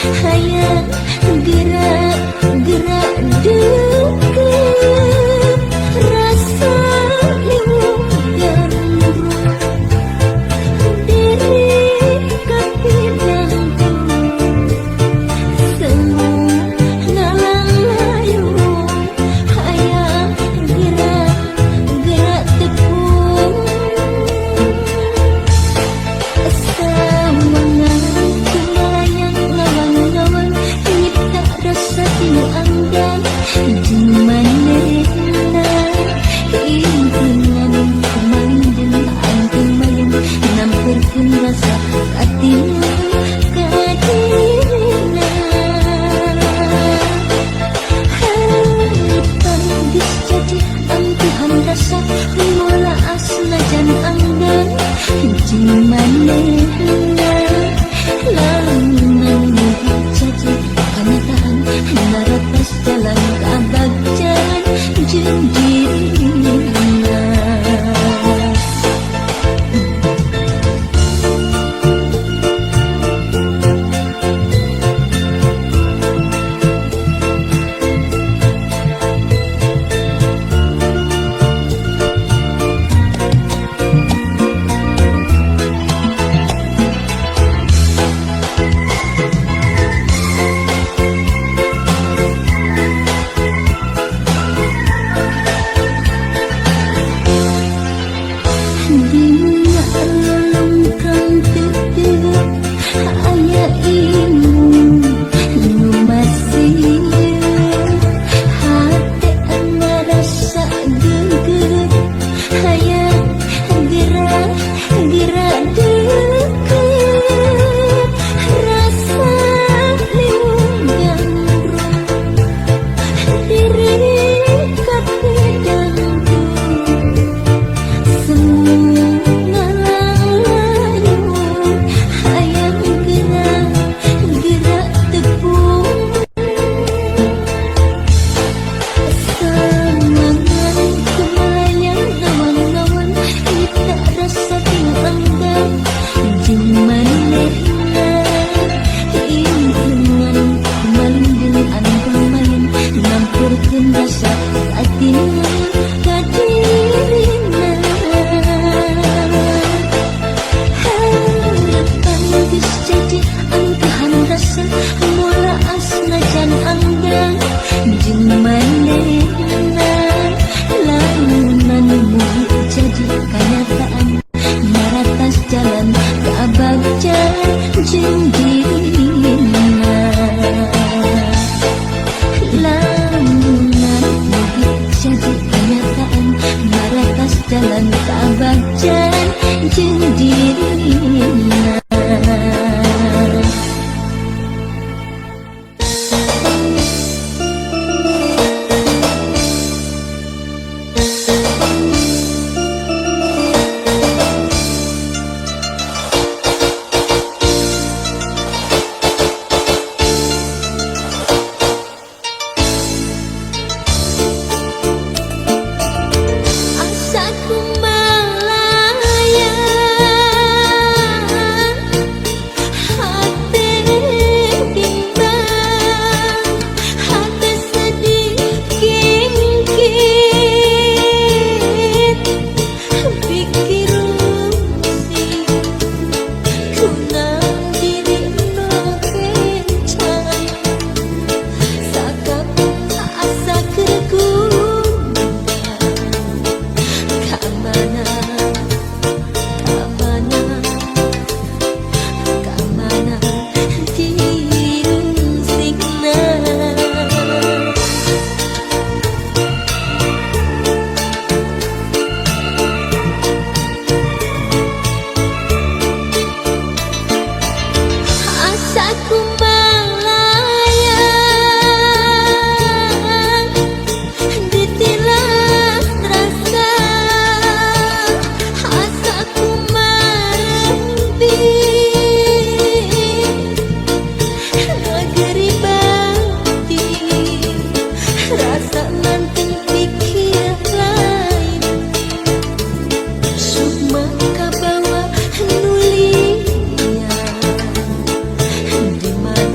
Hayang gerak gerak deket rasa liwung gandrung diri kapidangku semu ngalang layu hayang gerak gerak tepung sawangan kumalayang ngawang-ngawang nyipta rasa tinu anggang jeung manehna ingkungan kumalindeng angkeun mayang namperkeun rasa katinu ka dirina harapan geus jadi ampihan rasa mola asnajan anggang jeung manehna lamunan mugi jadi kanyataan naratas jalan kabagjan jeung dirina. Dina lelungkang tetep aya imun nu masih hate ngarasa geget hayang gerak gerak deket rasa liwung gandrung diri kapidangku semu ngalang layu hayang gerak gerak tepung sawangan kumalayang ngawang-ngawang nyipta rasa tinu anggang jeung manehna ingkungan kumalindeng anggang mayan namperkeun rasa katinu ka dirina harapan geus jadi angkehan rasa mola asnajan anggang jeung manehna lamunan mugi jadi kanyataan naratas jalan kabagjan jeung dirina lamunan mugi jadi kenyataan naratas jalan kabagjan jeung dirina. Asa kumalayang hate bimbang hate sedih kingkit pikir rusing kunaon diri nu kencan sakapung asa keur gundah kamana kamana kamana dirusingna. Asa kumalayang ditilas rasa asa kumarembi ngageri batin rasa nanteng pikir lain sukma kabawa nulinya di mana.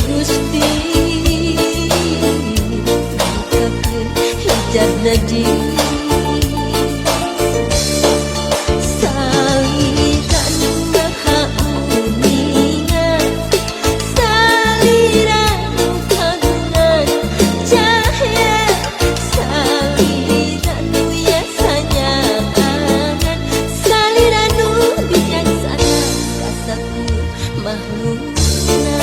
Gusti bukakeun hijab naji. Salira nu maha uninga, salira nu kagungan cahya, salira nu yasanya angan, salira nu bijaksana kasaku makhlukna.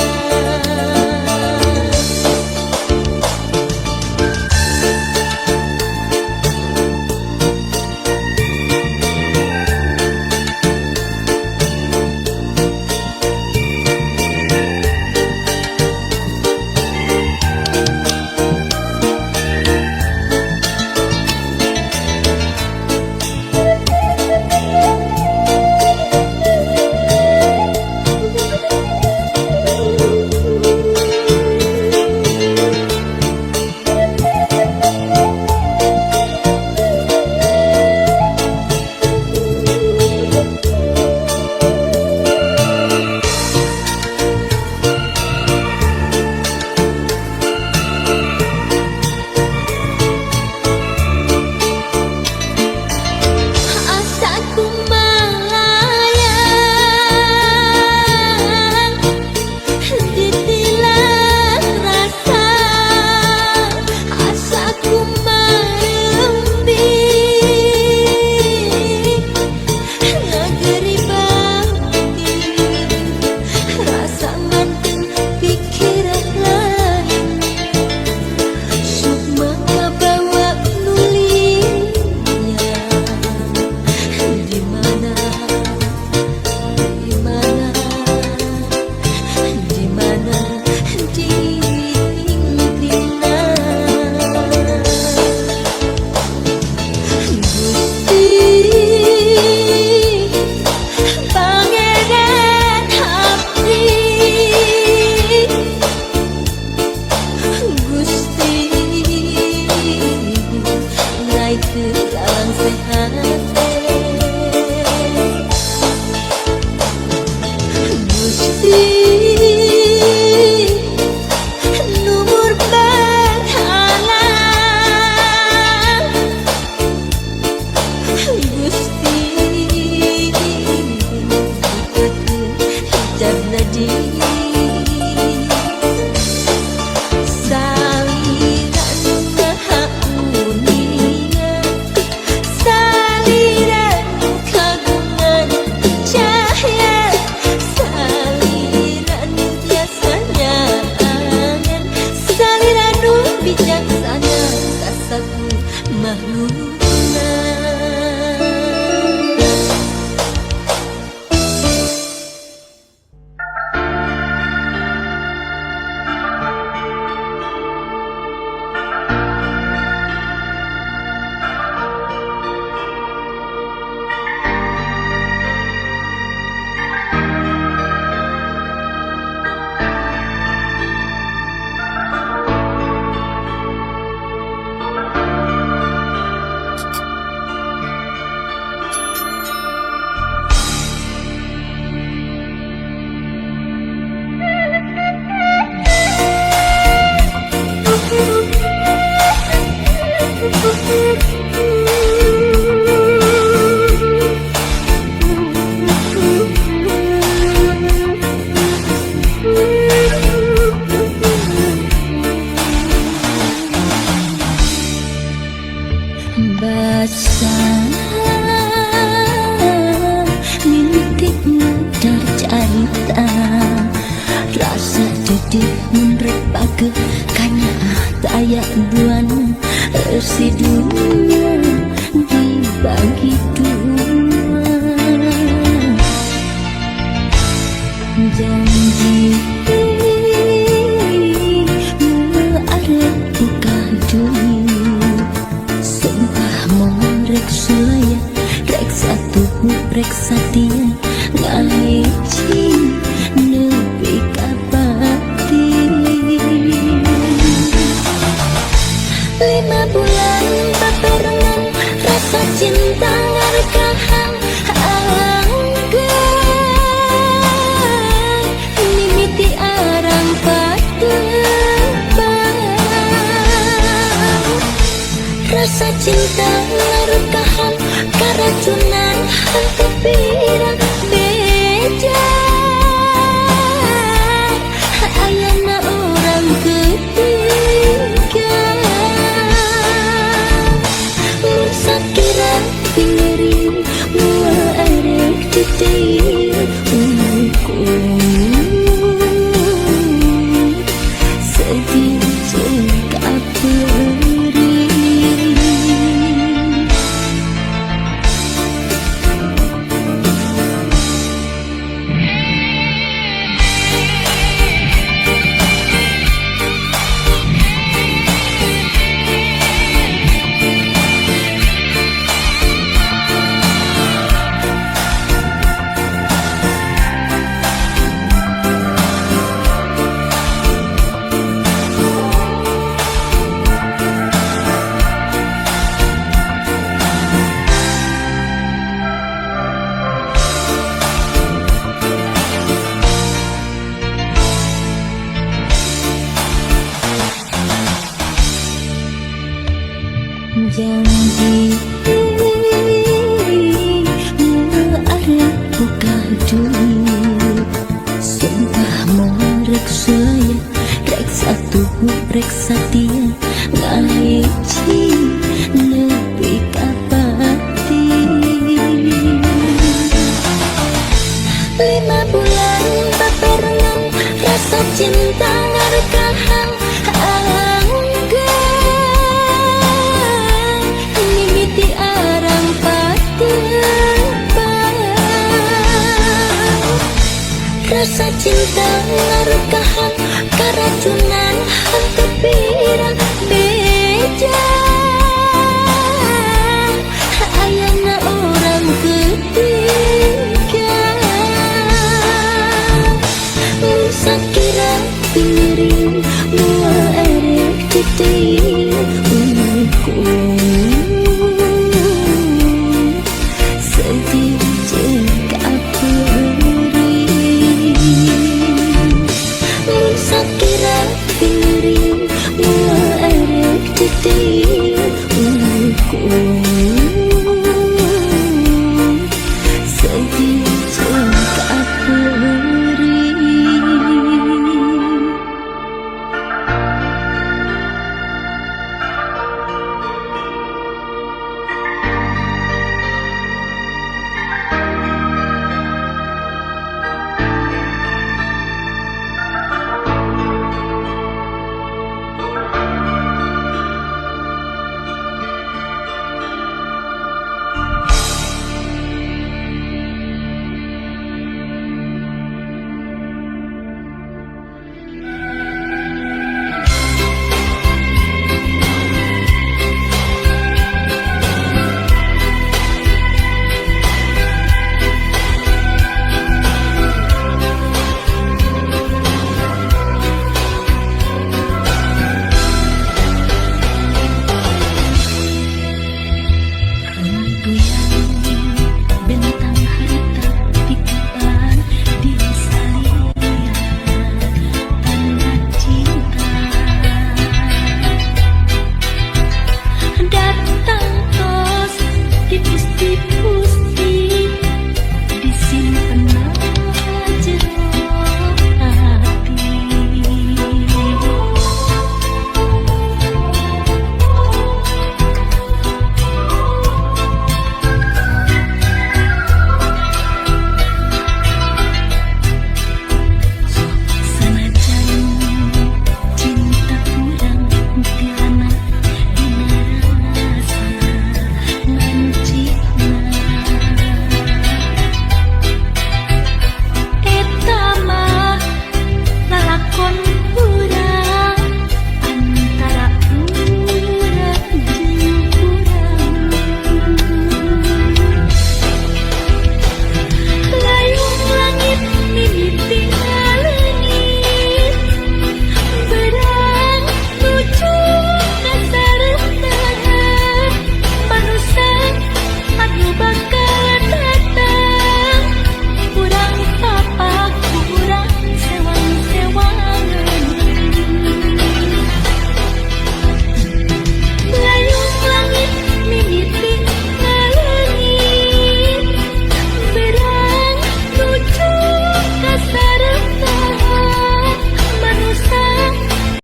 Asa ku malayang ditilang rasa, asa ku marembi ngageri batin, rasa nganteng pikiran lain, sukma kabawa nulinya. Di mana, di mana, di mana ditingkrina. Gusti Pangeran abdi, Gusti ngaikeun lalang sehat. Gusti numur berhala, Gusti bukakeun hijab naji. Salira nu maha uninga, salira nu kagungan cahya, salira nu biasanya angan, salira nu bijaksana kasaku makhlukna. Basah mimpi ngedar carita, rasa dedih mun rek page kanyaah taya duana, eusi dunya dibagi dua. Janji moal arek buka deui, sumpah moal rek sulaya, rek satuhu rek satia, ngahiji nepi ka pati. 5 bulan babarengan, rasa cinta ngarekahan alangkeun. cinta ngarukahan karacunan henteu pirang beja. Ayana orang ketiga mun sakira pinyeri moal arek deui ukur sedih jeung kapeurih. Janji moal arek buka duit. Sumpah moal rek sulaya, rek satuhu rek satia, ngahiji nepi ka pati. 5 bulan babarengan rasa cinta ngarukahan angga mimiti arang patepang. Rasa cinta ngarukahan karacunan henteu pirang beja. Ayana orang ketiga mun sakira pinyeri moal erek deui ukur.